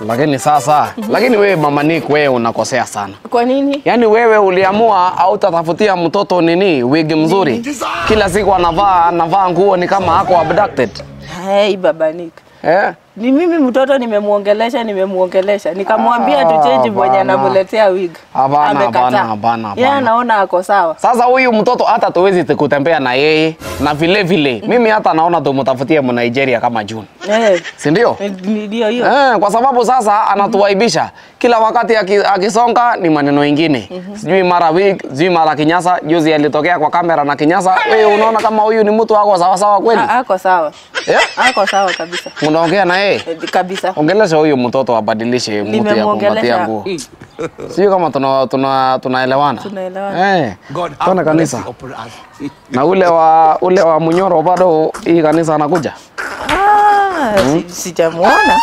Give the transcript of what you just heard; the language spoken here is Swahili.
Lakini sasa, lakini wewe Mama Nick, wewe unakosea sana. Kwa nini? Yaani wewe uliamua au utatafutia mtoto nini wig mzuri. Kila siku anavaa nguo ni kama ako abducted. Hey, Baba Nick. Eh? Ni mimi mtoto nimemuongelesha. Nikamwambia tu change mwenye anamuletea wig. Hapana. Yeye anaona ako sawa. Sasa huyu mtoto hata tuwezi kutembea na yeye na vile vile mimi hata naona tumtafutie mu Nigeria kama June. Si ndio? Ndio hiyo. Kwa sababu sasa anatuaibisha. Kila wakati akisonga ni maneno mengine. Sijui mara wig, sijui mara kinyasa, juzi alitokea kwa kamera na kinyasa. Wewe unaona kama huyu ni mtu wako sawa sawa kweli? Ako sawa. Ako sawa kabisa. Unaongea na yeye? Kabisa. Ongelesha huyu mtoto abadilishe mtu ya kumpatia nguo. Sio kama tunaelewana. Tunaelewana. Tuna kanisa. Na ule wa Munyoro bado hii kanisa anakuja? Sijamuona.